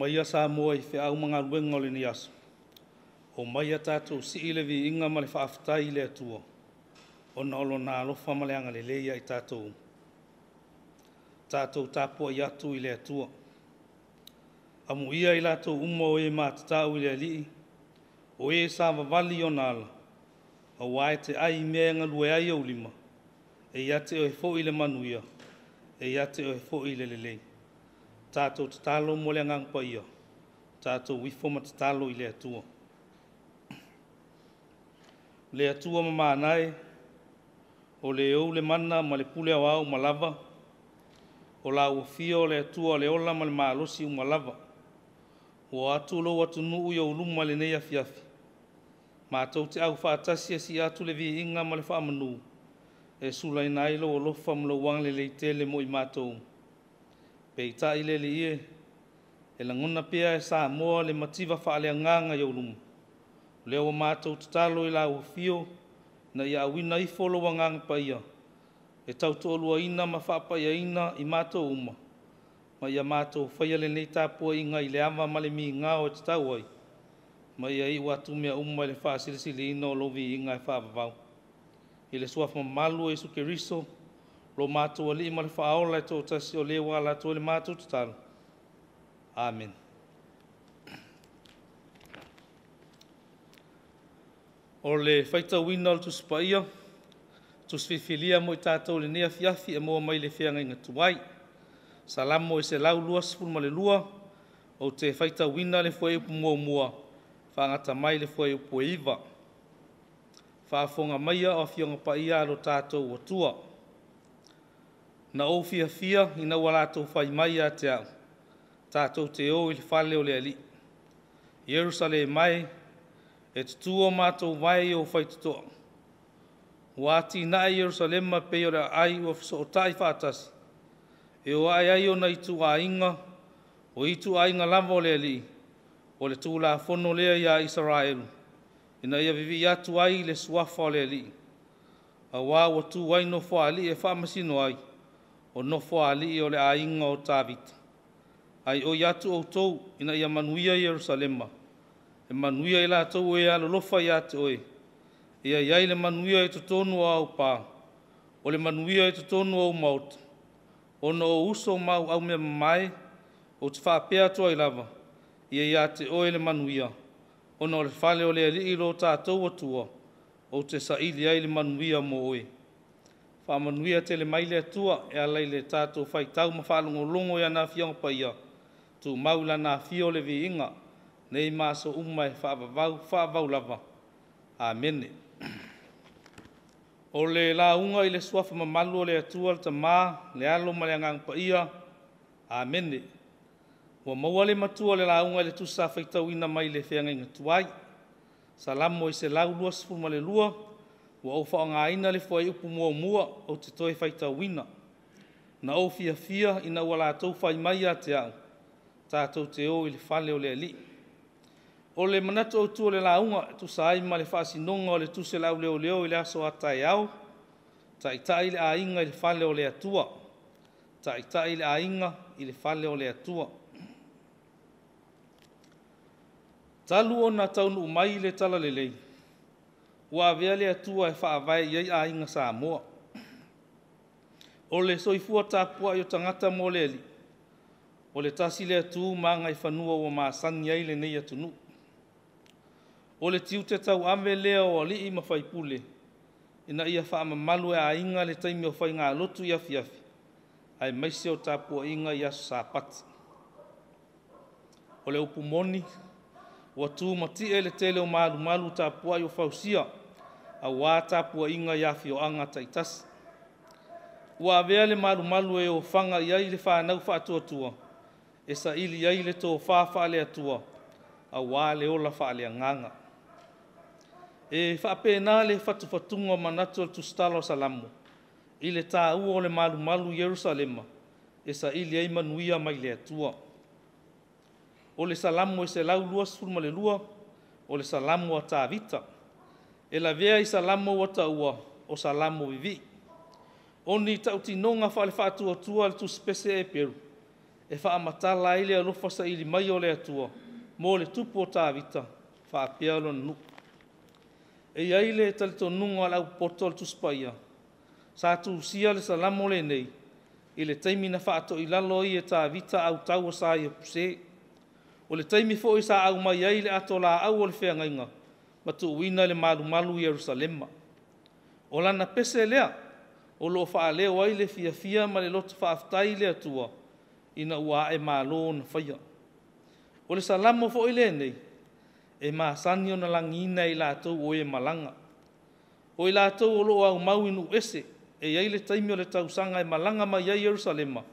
Omaia Samoa i feau ma galuega o lenei aso, omaia tatou sii le viiga ma le faafetai i le Atua, ona o Lona alofa ma le agalelei ia i tatou uma. Tatou tapuai atu i le Atua. Amuia i latou uma o e matatau i le Alii, o e savavali i ona ala, aua e te ai i mea e galue ai ou lima, e ia te oe foi le manuia, e ia te oe foi le lelei. Tatou tatalo mo le Agaga Paia, tatou ifo ma tatalo i le Atua. Le Atua mamana e, o le ou le mana ma le pule aoao uma lava, o lau Afio o le Atua o le ola ma le malosi uma lava. Ua atu lou atunuu i ou luma i lenei afiafi, matou te aufaatasi e sii atu le viiga ma le faamanu, e sulaina ai lou alofa ma lou agalelei tele mo i matou. Peitai le Alii e, e lagona pea e Samoa le mativa faaleagaga i ou luma, o lea ua matou tatalo i lau Afio, ina ia auina ifo lou Agaga Paia, e tautoaluaina ma faapaiaina i matou uma, ma ia matou faia lenei tapuaiga i le ava ma le migao e tatau ai, ma ia iu atu mea uma i le faasilisiliina o lou viiga e faavavau. I le suafa mamalu o Iesu Keriso, lo matou Alii ma le Faaola e toatasi o le ua ala atu ai le matou tatalo. Amene. O le faitauina o le Tusi Paia, Tusi Filifilia mo i tatou i lenei afiafi e maua mai le Feagaiga Tuai. Salamo e 122, ou te faitauina le fuaiupu 1 faagata mai le fuaiupu e 9. Faafofoga maia o Afioga Paia a lo tatou Atua. Na ou fiafia ina ua latou fai mai ia te au, tatou te o i le fale o le Alii. Ierusalema e, e tutu o matou vae i ou faitotoa. Ua atinae Ierusalema pei o le aai ua fesootai faatasi, e o ae ai ona ituaiga, o ituaiga lava o le Alii, o le Tulafono lea ia Isaraelu, ina ia vivii atu ai le suafa o le Alii. Auā ua tu ai nofoaalii e faamasino ai, o nofoaalii o le aiga o Tavita. Ai oi atu outou ina ia manuia Ierusalema, e manuia i latou o e alolofa ia te oe, ia i ai le manuia i totonu o au pā, o le manuia i totonu o ou maota, ona o ou uso ma au aumeamamae, ou te faapea atu ai lava, ia ia te oe le manuia, ona o le fale o le Alii lo tatou Atua, ou te saili ai le manuia mo oe. Faamanuia tele mai le Atua e ala i le tatou faitau ma faalogologo i ana Afioga Paia, tumau i Lana afio le viiga, nei ma aso uma e faavavau, faavavau lava. Amene. O le lauga i le suafa mamalu o le Atua le Tama, le Alo ma le Agaga Paia. Amene. Ua maua le matua o le lauga i le tusi sa faitauina mai le Feagaiga Tuai. Salamo e 122, ua ou faaaogaina le fuaiupu 1 ou te toe faitauina. Na ou fiafia ina ua latou fai mai ia te au, tatou te o i le fale o le Alii. O le manatu autu o le lauga e tusa ai ma le faasinoga o le tusi a le Auleoleo i le aso a taeao, taitai le aiga i le fale o le Atua. Taitai le aiga i le fale o le Atua. Talu ona taunuu mai le talalelei, ua avea le Atua e faavae i ai aiga Samoa. O le soifua tapuai o tagata mo le Alii, o le tasi lea tu ma agaifanua ua masani ai lenei atunuu. O le tiute tauave lea o alii ma faipule, ina ia faamamalu e aiga le taimi o faigalotu i afiafi, aemaise o tapuaiga i aso Sapati. O le upu moni, ua tumatie le tele o malumalu tapuai ua fausia, aua tapuaiga i afioaga taitasi. Ua avea le malumalu e ofaga i ai le fanau faatuatua, e saili ai le tofa faale-Atua, aua le ola faaleagaga. E faapena le fatufatuga o manatu o le Tusitala o Salamo i le taua o le malumalu i Ierusalema e saili ai manuia mai le Atua. O le Salamo e 122, o le Salamo a Tavita. E lavea i Salamo ua taua o Salamo Vivii. O ni tautinoga faale-Faatuatua a le Tusipese a Eperu, e faamatala ai le alofa saili mai o le Atua mo le tupu o Tavita faapea lona nuu. E i ai le talitonuga o le aupoto o le Tusi Paia, sa tusia le Salamo lenei i le taimi na faatoilalo ai e Tavita autaua sa Iepuse. O le taimi foi sa aumai ai le ato laau o le feagaiga ma tuuina le malumalu i Ierusalema. O lana pese lea o loo faaleo ai le fiafia ma le loto faafetai i le Atua ina ua ae malo ona faia. O le Salamo foi lenei e masani ona lagiina e i latou o e malaga. O i latou o loo aumau i nuu ese, e i ai le taimi o le tausaga e malaga mai ai Ierusalema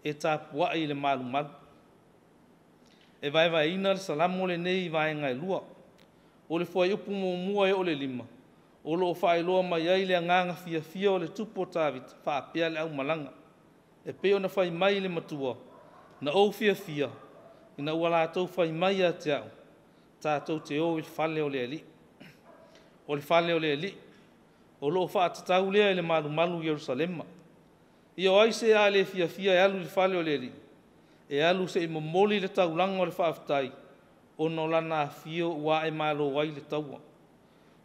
e tapuai i le malumalu. E vaevaeina le Salamo lenei i vaega e lua. O le fuaiupu 1 e oo i le 5, o loo faailoa mai ai le agaga fiafia o le tupu o Tavita faapea le aumalaga. E pei ona fai mai le matua, na ou fiafia ina ua latou fai mai ia te au, tatou te o i le fale o le Alii. O le fale o le Alii o loo faatatau lea i le malumalu i Ierusalema. Ia o ai se a le fiafia e alu i le fale o le Alii? E alu se i momoli le taulaga o le faafetai ona o lana afio ua ae malo ai le taua.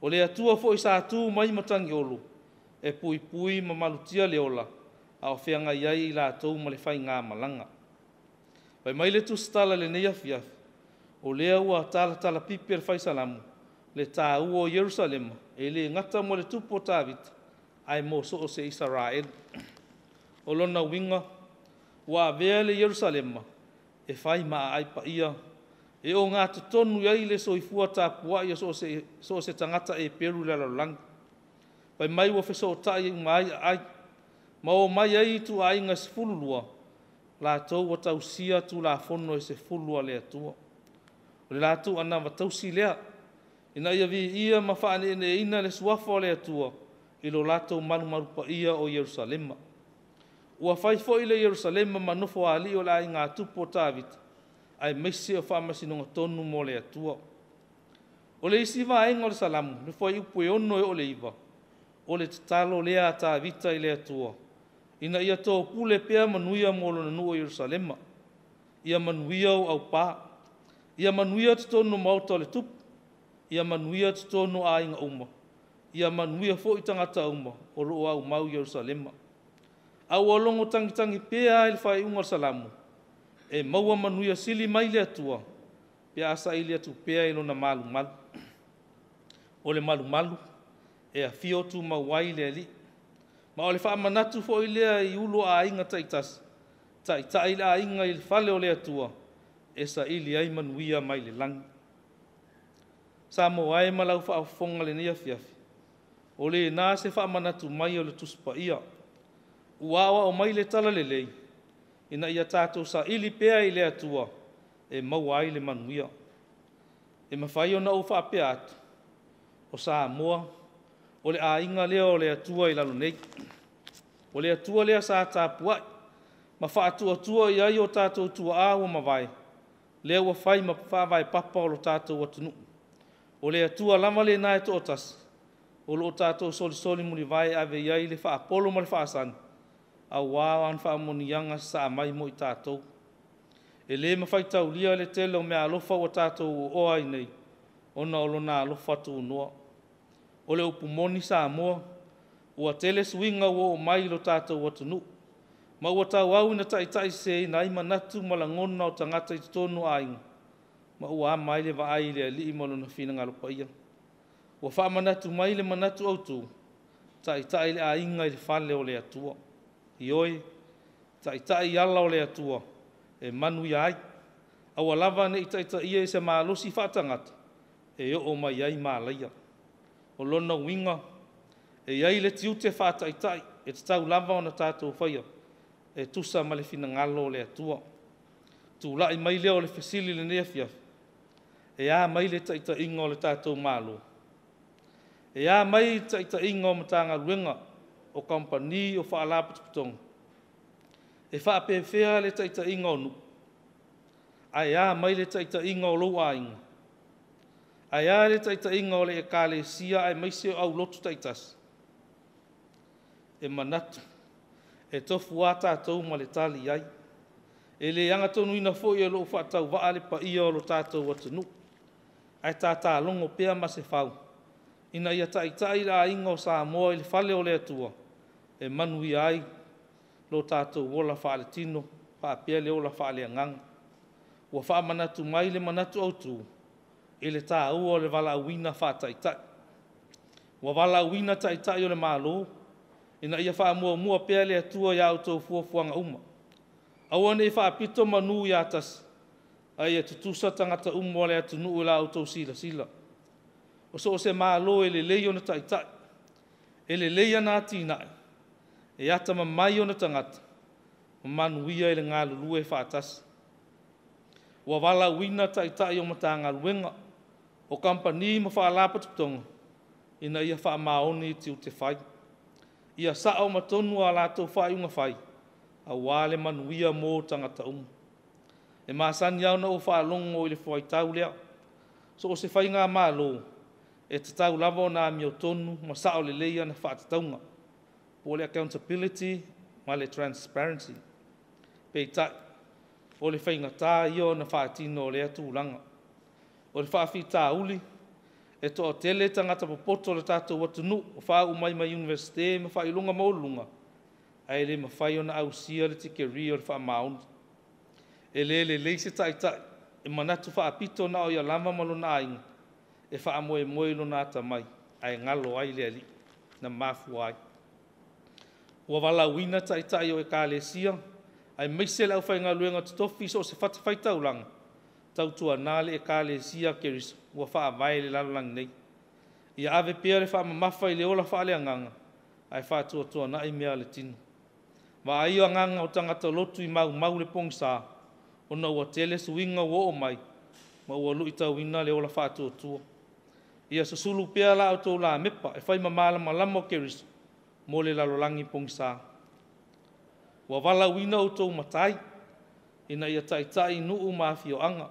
O le Atua foi sa tu mai matagiolo e puipui ma malutia le ola a o feagai ai i latou ma le faigamalaga. Fai mai le tusitala i lenei afiafi, o lea ua talatala pipi e le fai Salamo le taua o Ierusalema e le gata mo le tupu o Tavita ae mo so o se Isaraelu. O lona uiga ua avea le Ierusalema e fai ma aai paia e ogatotonu i ai le soifua tapuai o so o se tagata Eperu i le lalolagi. Fai mai ua fesootai uma ai aai ma omai ai ituaiga 12 latou ua tausia Tulafono e 10 a le Atua. O le latou anava tausi lea ina ia viia ma faaneeneeina le suafa o le Atua i lo latou malumalu paia o Ierusalema. Ua fai foi le Ierusalema ma nofoalii o le aiga tupu o Tavita aemaise o faamasinoga tonu mo le Atua. O le isi vaega o le Salamo, le fuaiupu e 6 e oo i le 9, o le tatalo lea a Tavita i le Atua ina ia topule pea manuia mo lona nuu o Ierusalema. Ia manuia ou aupa, ia manuia totonu o maota o le tupu, ia manuia totonu o aiga uma, ia manuia foi tagata uma o loo aumau i Ierusalema. A ua logo tagitagi pea i le faaiuga o le Salamo, e maua manuia sili mai le Atua pe a saili atu pea i lona malumalu. O le malumalu e afio tumau ai le Alii. Ma o le faamanatu foi lea i ulu o aiga taitasi, taitai le aiga i le fale o le Atua e saili ai manuia mai le lagi. Samoa e ma lau faafofoga i lenei afiafi, o lena se faamanatu mai o le Tusi Paia. Ua aoao mai le talalelei ina ia tatou saili pea i le Atua e maua ai le manuia. E mafai ona ou faapea atu, o Samoa o le aiga lea o le Atua i lalo nei. O le Atua lea sa tapuai ma faatuatua i ai o tatou tuaa ua mavae, lea ua fai ma faavae papa o lo tatou atunuu. O le Atua lava lena e toatasi o loo tatou solisoli mulivae e ave i ai le faapolo ma le faasani, aua ana faamanuiaga sasaa mai mo i tatou. E le mafai taulia le tele o meaalofa ua tatou oa ai nei, ona o lona alofa tunoa. O le upu moni Samoa, ua tele suiga ua oo mai i lo tatou atunuu, ma ua tauau ina taitaiseseina ai manatu ma lagona o tagata i totonu o aiga, ma ua ama ai le vaai i le Alii ma lona finagalo paia. Ua faamanatu mai le manatu autu, taitai le aiga i le fale o le Atua. Ioe, taitai ala o le Atua e manuia ai. Aua lava ne i taitaia i se malosi faatagata e oo mai ai malaia. O lona uiga, e i ai le tiute faataitai e tatau lava ona tatou faia e tusa ma le finagalo o le Atua. Tulai mai lea o le fesili i lenei afiafi, e a mai le taitaiga o le tatou Malo? E a mai le taitaiga o Matagaluega, o kamupani, o faalapotopotoga? E faapefea le taitaiga o nuu? Ae a mai le taitaiga o lou aiga? Ae a le taitaiga o le ekalesia aemaise o aulotu taitasi? E manatu, e tofu lava tatou ma le tali i ai. E le agatonuina foi e lou faatauvaa le paia o lo tatou atunuu, ae tatalogo pea Masefau, ina ia taitai le aiga o Samoa i le fale o le Atua, e manuia ai lo tatou ola faaletino faapea le ola faaleagaga. Ua faamanatu mai le manatu autu i le taua o le valaauina faataitai. Ua valaauina taitai o le Malo ina ia faamuamua pea le Atua ia outou fuafuaga uma. Aua ne i faapito manu ia tasi, a ia tutusa tagata uma o le atunuu i la outou silasila. O so o se Malo e lelei ona taitai, e lelei ana atinae, e atamamai ona tagata, ma manuia i le galulue faatasi. Ua valaauina taitai o Matagaluega, o Kamupani ma Faalapotopotoga, ina ia faamaoni i tiute fai. Ia sao ma tonu a latou faaiuga fai, aua le manuia mo tagata uma. E masani lava ona ou faalogo i le fuaitau lea, so o se faigamalo, e tatau lava ona amiotonu ma sao lelei ana faatatauga, po o le accountability ma le transparency. Peitai, o le faigata ia ona faatino o lea tulaga. O le faafitauli, e toatele tagata popoto o le tatou atunuu ua faauu mai mai Iunivesite ma faailoga maualuluga, ae le mafai ona ausia le tikeri o le faamaoni. E le lelei se taitai e manatu faapito na o ia lava ma lona aiga, e faamoemoe i lona atamai, ae galo ai le Alii na mafua ai. Ua valaauina taitai o Ekalesia, aemaise le aufaigaluega totofi i so o se fatafaitaulaga, tautuana le Ekalesia a Keriso ua faavae i le lalolagi nei. Ia ave pea le faamamafa i le ola faaleagaga, ae faatuatuanai mea a le tino. Vaai agaga o tagata lotu i maumau i le pogisa, ona ua tele suiga ua oo mai, ma ua luitauina le ola faatuatua. Ia susulu pea la outou lamepa e fai ma malamalama o Keriso mo le lalolagi pogisa. Ua valaauina outou matai ina ia taitai i nuu ma afioaga.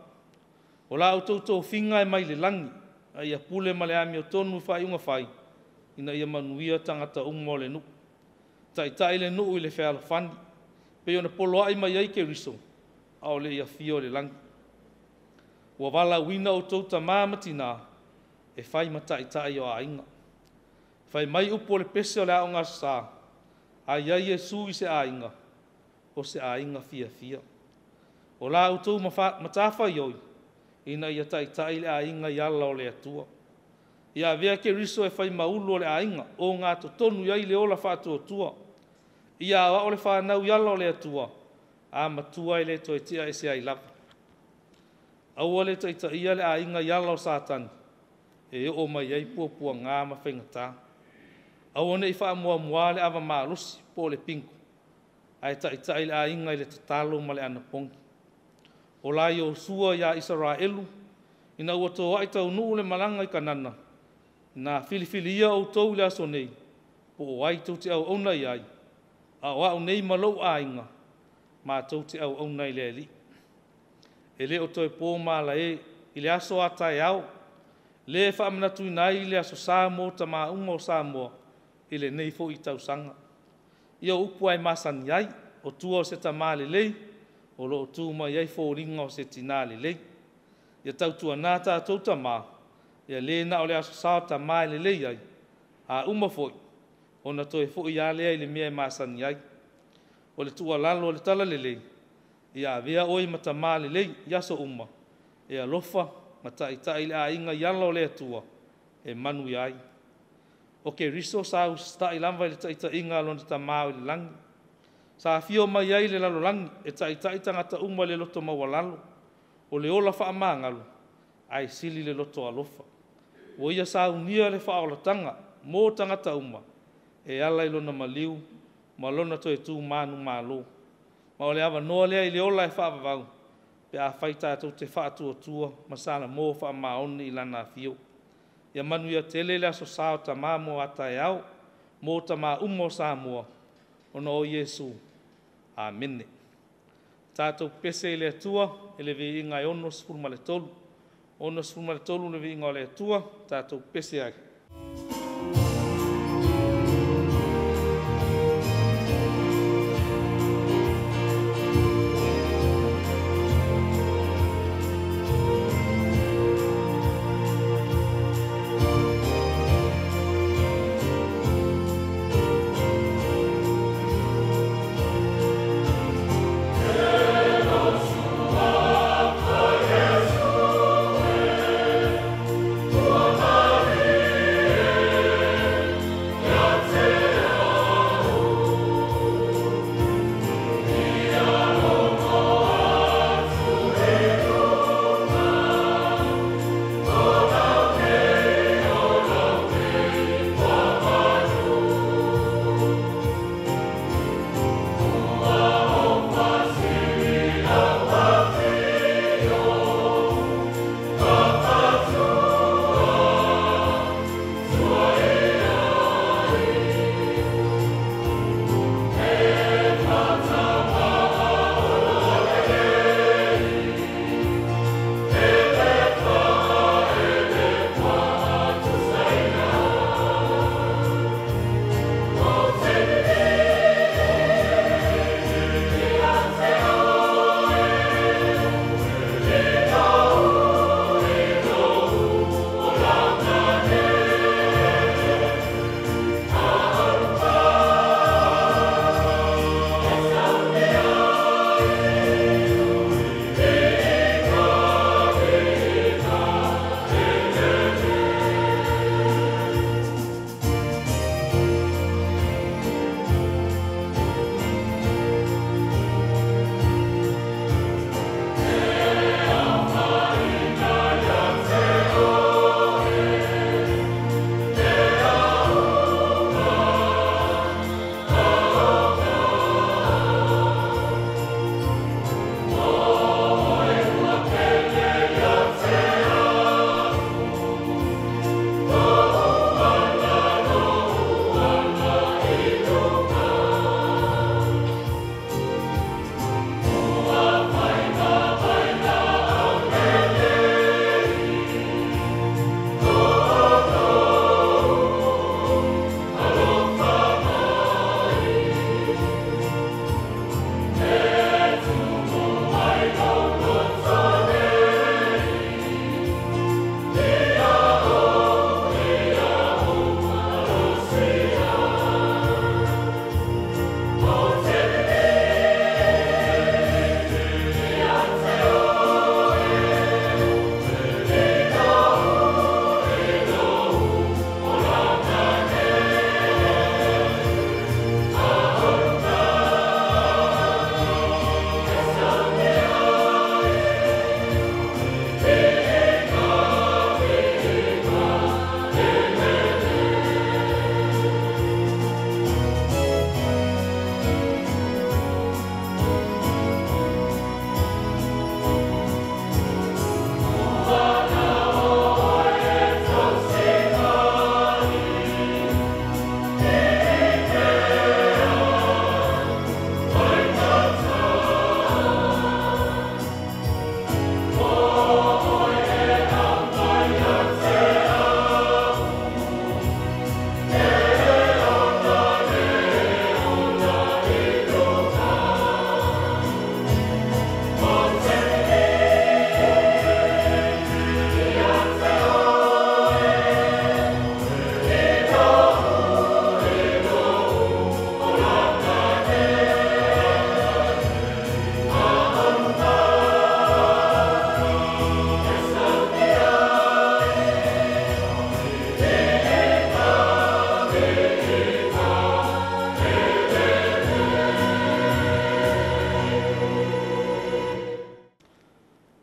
O la outou tofiga e mai le lagi, a ia pule ma le amiotonu i faaiuga fai, ina ia manuia tagata uma o le nuu. Taitai le nuu i le fealofani, pei ona poloai mai ai Keriso a o le i afio i le lagi. Ua valaauina outou tama ma tina e fai ma taitai o aiga. Fai mai upu o le pese o le Aoga Aso Sa, a i ai Iesu i se aiga, o se aiga fiafia. O la outou matafaioi, ina ia taitai le aiga i ala o le Atua. Ia avea Keriso e fai ma ulu o le aiga, o gatotonu i ai le ola faatuatua. Ia aoao le fanau i ala o le Atua, a matua e le toe tia ese ai lava. Aua le taitaia le aiga i ala o Satani, e oo mai ai puapuaga ma faigata. Aua ne i faamuamua le ava malosi po o le bingo, ae taitai le aiga i le tatalo ma le anapogi. O la Iosua ia Isaraelu, ina ua toai taunuu le malaga i Kanana, na filifilia outou i le aso nei, po o ai tou te auauna i ai, a o au nei ma lou aiga, matou te auauna i le Alii. E le o toe po malae i le aso a taeao, le faamanatuina ai le Aso Sa mo tama uma o Samoa i lenei foi tausaga. Ia o upu lava e masani ai, o tua o se tama lelei, o lo o tu mai ai foliga o se tina lelei. Ia tautuana tatou tama, ia le na o le Aso Sa o tama e lelei ai, a uma foi, ona toe foi lava lea i le mea e masani ai. O le tuualalo o le talalelei, ia avea oe ma tama lelei i aso uma, e alofa ma taitai le aiga i ala o le Atua e manuia ai. O Keriso sa usitai lava i le taitaiga a lona Tama o i le lagi. Sa afio mai ai i le lalolagi e taitai tagata uma i le loto maualalo, o le ola faamagalo, ae sili le loto alofa. Ua ia saunia le faaolataga mo tagata uma e ala i lona maliu ma lona toe tu manumalo. Ma o le avanoa lea i le ola e faavavau pe afai tatou te faatuatua ma salamo faamaoni i lana afio. Ia manuia tele le Aso Sa o Tama mo a taeao, mo tama uma o Samoa, ona o Iesu. Amene. Tatou pese i le Atua i le viiga e 63. 63 le viiga o le Atua, tatou pese ai.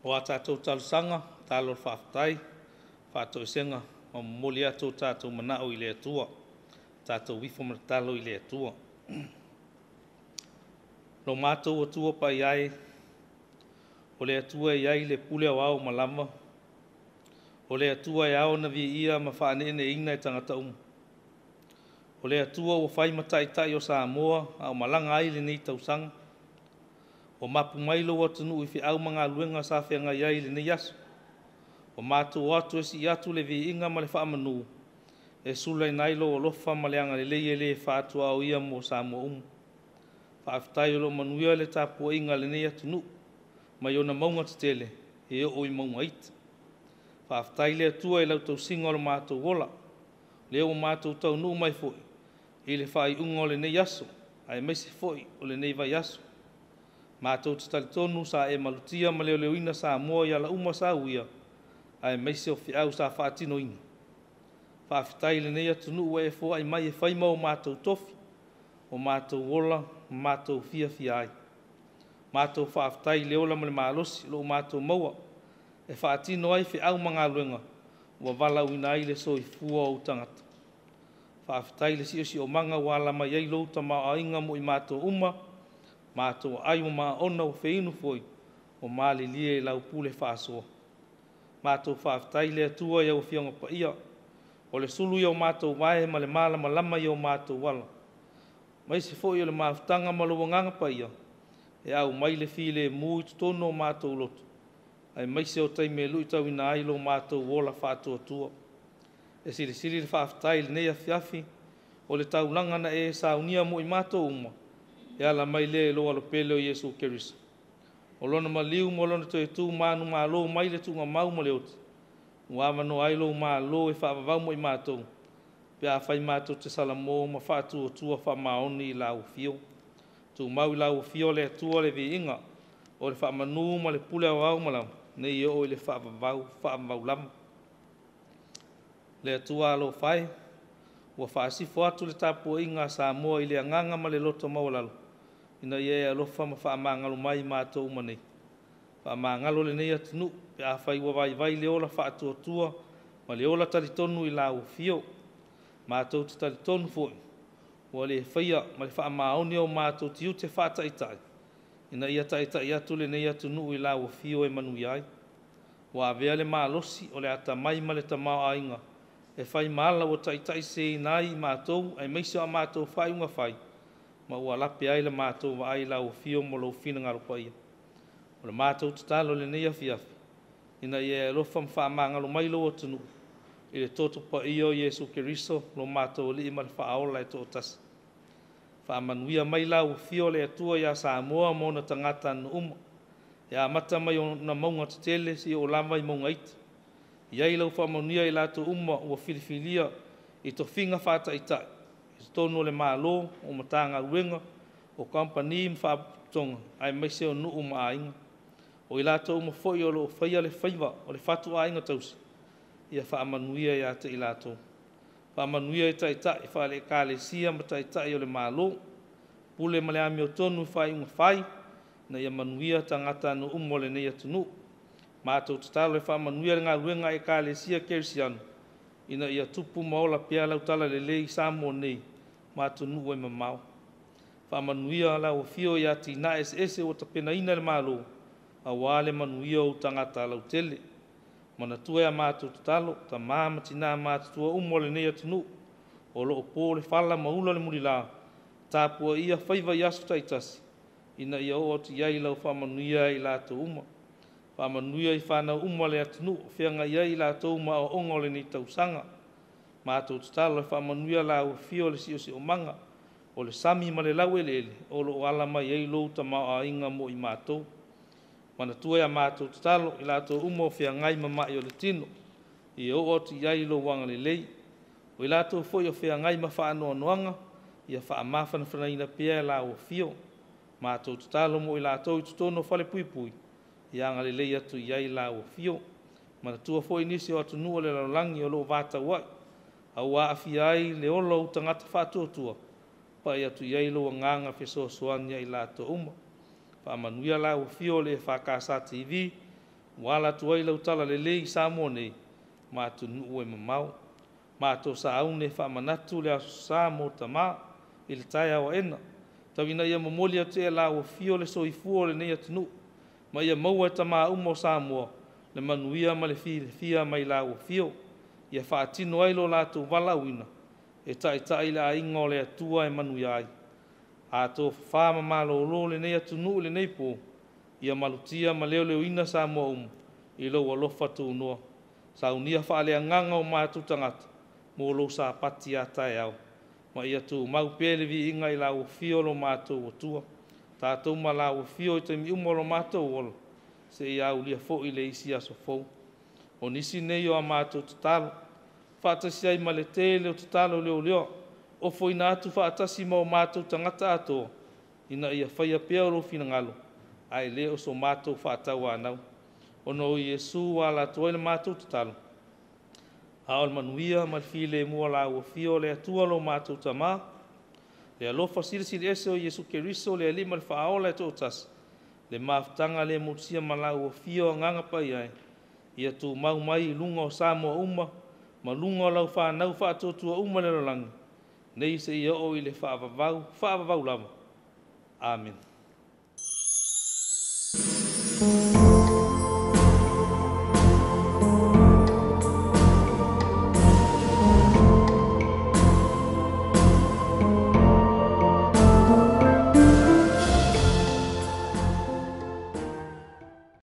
O a tatou talosaga, talo o le faafetai, faatoesega ma momoli atu o tatou manao i le Atua, tatou ifo ma le talo i le Atua. Lo matou Atua paia e, o le Atua e i ai le pule aoao ma lama, o le Atua e ao ona viia ma faaneeneeina e tagata uma. O le Atua ua fai ma taitai o Samoa a o malaga ai lenei tausaga. Ua mapu mai lou atunuu i feau ma galuega sa feagai ai i lenei aso. Ua matou o atu e sii atu le viiga ma le faamanu e sulaina ai lou alofa ma le agalelei e le faatuaoia mo Samoa uma. Faafetai o lo o manuia le tapuaiga a lenei atunuu mai ona mauga tetele e oo i mauga iti. Faafetai le Atua i lau tausiga o lo matou ola, lea ua matou taunuu mai foi i le faaiuga o lenei aso, aemaise foi o lenei vaiaso. Matou te talitonu sa e malutia ma leoleoina Samoa i ala uma sa uia, aemaise o feau sa faatinoina. Faafetai i lenei atunuu ua e foai mai e fai ma o matou tofi, o matou ola ma matou fiafia ai. Matou faafetai i le ola ma le malosi o lo o matou maua e faatino ai feau ma galuega ua valaauina ai le soifua o ou tagata. Faafetai i le siosiomaga ua ala mai ai lou tamaoaiga mo i matou uma, matou aai ua maona ua feinu foi, ua malilie i lau pule faasoa. Matou faafetai le Atua i au Afioga Paia, o le sulu ia o matou vae ma le malamalama i o matou ala, aemaise foi o le mafutaga ma lou Agaga Paia, e aumai le filemu i totonu o matou loto, aemaise o taimi e luitauina ai lo matou ola faatuatua. E silisili le faafetai i lenei afiafi, o le taulaga na e saunia mo i matou uma, e ala mai lea i lou Alopele o Iesu Keriso. O lona maliu ma lona toe tu manumalo mai le tuugamau ma le oti, ua avanoa ai lou malo e faavavau mo i matou, pe afai matou te salamo ma faatuatua faamaoni i lau afio. Tumau i lau afio le Atua le viiga, o le faamanu ma le pule aoao ma lama, nei oo i le faavavau, faavavau lava. Le Atua alofa e, ua faasifo atu le tapuaiga a Samoa i le agaga ma le loto maualalo, ina ia e alofa ma faamagalo mai i matou uma nei. Faamagalo lenei atunuu pe afai ua vaivai le ola faatuatua ma le ola talitonu i lau afio. Matou te talitonu foi, ua le faia ma le faamaoni o matou tiute faataitai, ina ia taitai atu lenei atunuu i lau afio e manuia ai. Ua avea le malosi o le atamai ma le tamaoaiga e fai ma ala ua taitaiseseina ai i matou, aemaise o a matou faaiuga fai, ma ua lape ai la matou vaai i lau afio ma lou finagalo paia. O le matou tatalo i lenei afiafi, ina ia e alofa ma faamagalo mai lou atunuu i le toto paia o Iesu Keriso, lo matou Alii ma le Faaola e toatasi. Faamanuia mai lau afio le Atua ia Samoa ma ona tagata uma, e amata mai ona mauga tetele seia oo lava i mauga iti. I ai lau faamanuia i latou uma ua filifilia i tofiga faataitai, i totonu o le Malo, o Matagaluega, o kamupani ma faalapotopotoga, aemaise o nuu ma aiga. O i latou uma foi o lo o faia le faiva o le fatuaiga tausi, ia faamanuia ia te i latou. Faamanuia i taitai faale-Ekalesia ma taitai o le Malo, pule ma le amiotonu i faaiuga fai, ina ia manuia tagatanuu uma o lenei atunuu. Matou tatalo e faamanuia le galuega a Ekalesia Kerisiano, ina ia tupu ma ola pea lau talalelei i Samoa nei ma atunuu e mamao. Faamanuia lau afio i atinae eseese ua tapenaina e le Malo, aua le manuia o tagata lautele. Manatua e a matou tatalo, tama ma tina matutua uma o lenei atunuu, o lo o po le fala ma ula le mulila, tapuaia faiva i aso taitasi, ina ia oo atu i ai lau faamanuia i latou uma. Faamanuia i fanau uma a le atunuu, feagai ai i latou ma aoaoga o lenei tausaga. Matou tatalo e faamanuia lau afio i le siosiomaga, o le sami ma le laueleele, o lo o ala mai ai lou tamaoaiga mo i matou. Manatua e a matou tatalo, i latou uma o feagai ma mai o le tino, ia oo atu i ai lou agalelei. O i latou foi o feagai ma faanoanoaga, ia faamafanafanaina pea lau afio. Matou tatalo mo i latou i totonu o falepuipui, ia agalelei atu i ai lau afio. Manatua foi nisi o atunuu o le lalolagi o lo o vatauai, a ua aafia ai le ola o ou tagata faatuatua, pai atu i ai lou agaga fesoasoani ia i latou uma. Faamanuia lau afio i le EFKS TV Ua ala atu ai lau talalelei i Samoa nei ma atunuu e mamao. Matou sauni e faamanatu le Aso Sa mo tamā i le taeao aena. Tau ina ia momoli atu e lau afio le soifua o lenei atunuu, ma ia maua e tamā uma o Samoa le manuia ma le filifia mai lau afio, ia faatino ai lo latou valaauina e taitai le aiga o le Atua e manuia ai. A tofafa ma malolo lenei atunuu i lenei po, ia malutia ma leoleoina Samoa uma i lou alofa tunoa. Saunia faaleagaga o matou tagata mo lou sapati a taeao, ma ia tumau pea le viiga i lau afio lo matou Atua. Tatou ma lau afio i taimi uma o lo matou ola, seia aulia foi le isi aso fou. O nisi nei o a matou tatalo, faatasi ai ma le tele o tatalo leoleo, ofoina atu faatasi ma o matou tagata atoa, ina ia faia pea o lou finagalo, ae le o so matou faatauanau. Ona o Iesu ua ala atu ai le matou tatalo, a o le manuia ma le filemu o lau afio o le Atua lo matou Tamā, le alofa silisili ese o Iesu Keriso le Alii ma le Faaola e toatasi, le mafutaga le motusia ma lau afio Agaga Paia e, ia tumau mai i luga o Samoa uma, ma luga o lau fanau faatuatua uma i le lalolagi, nei seia oo i le faavavau, faavavau lava. Amene.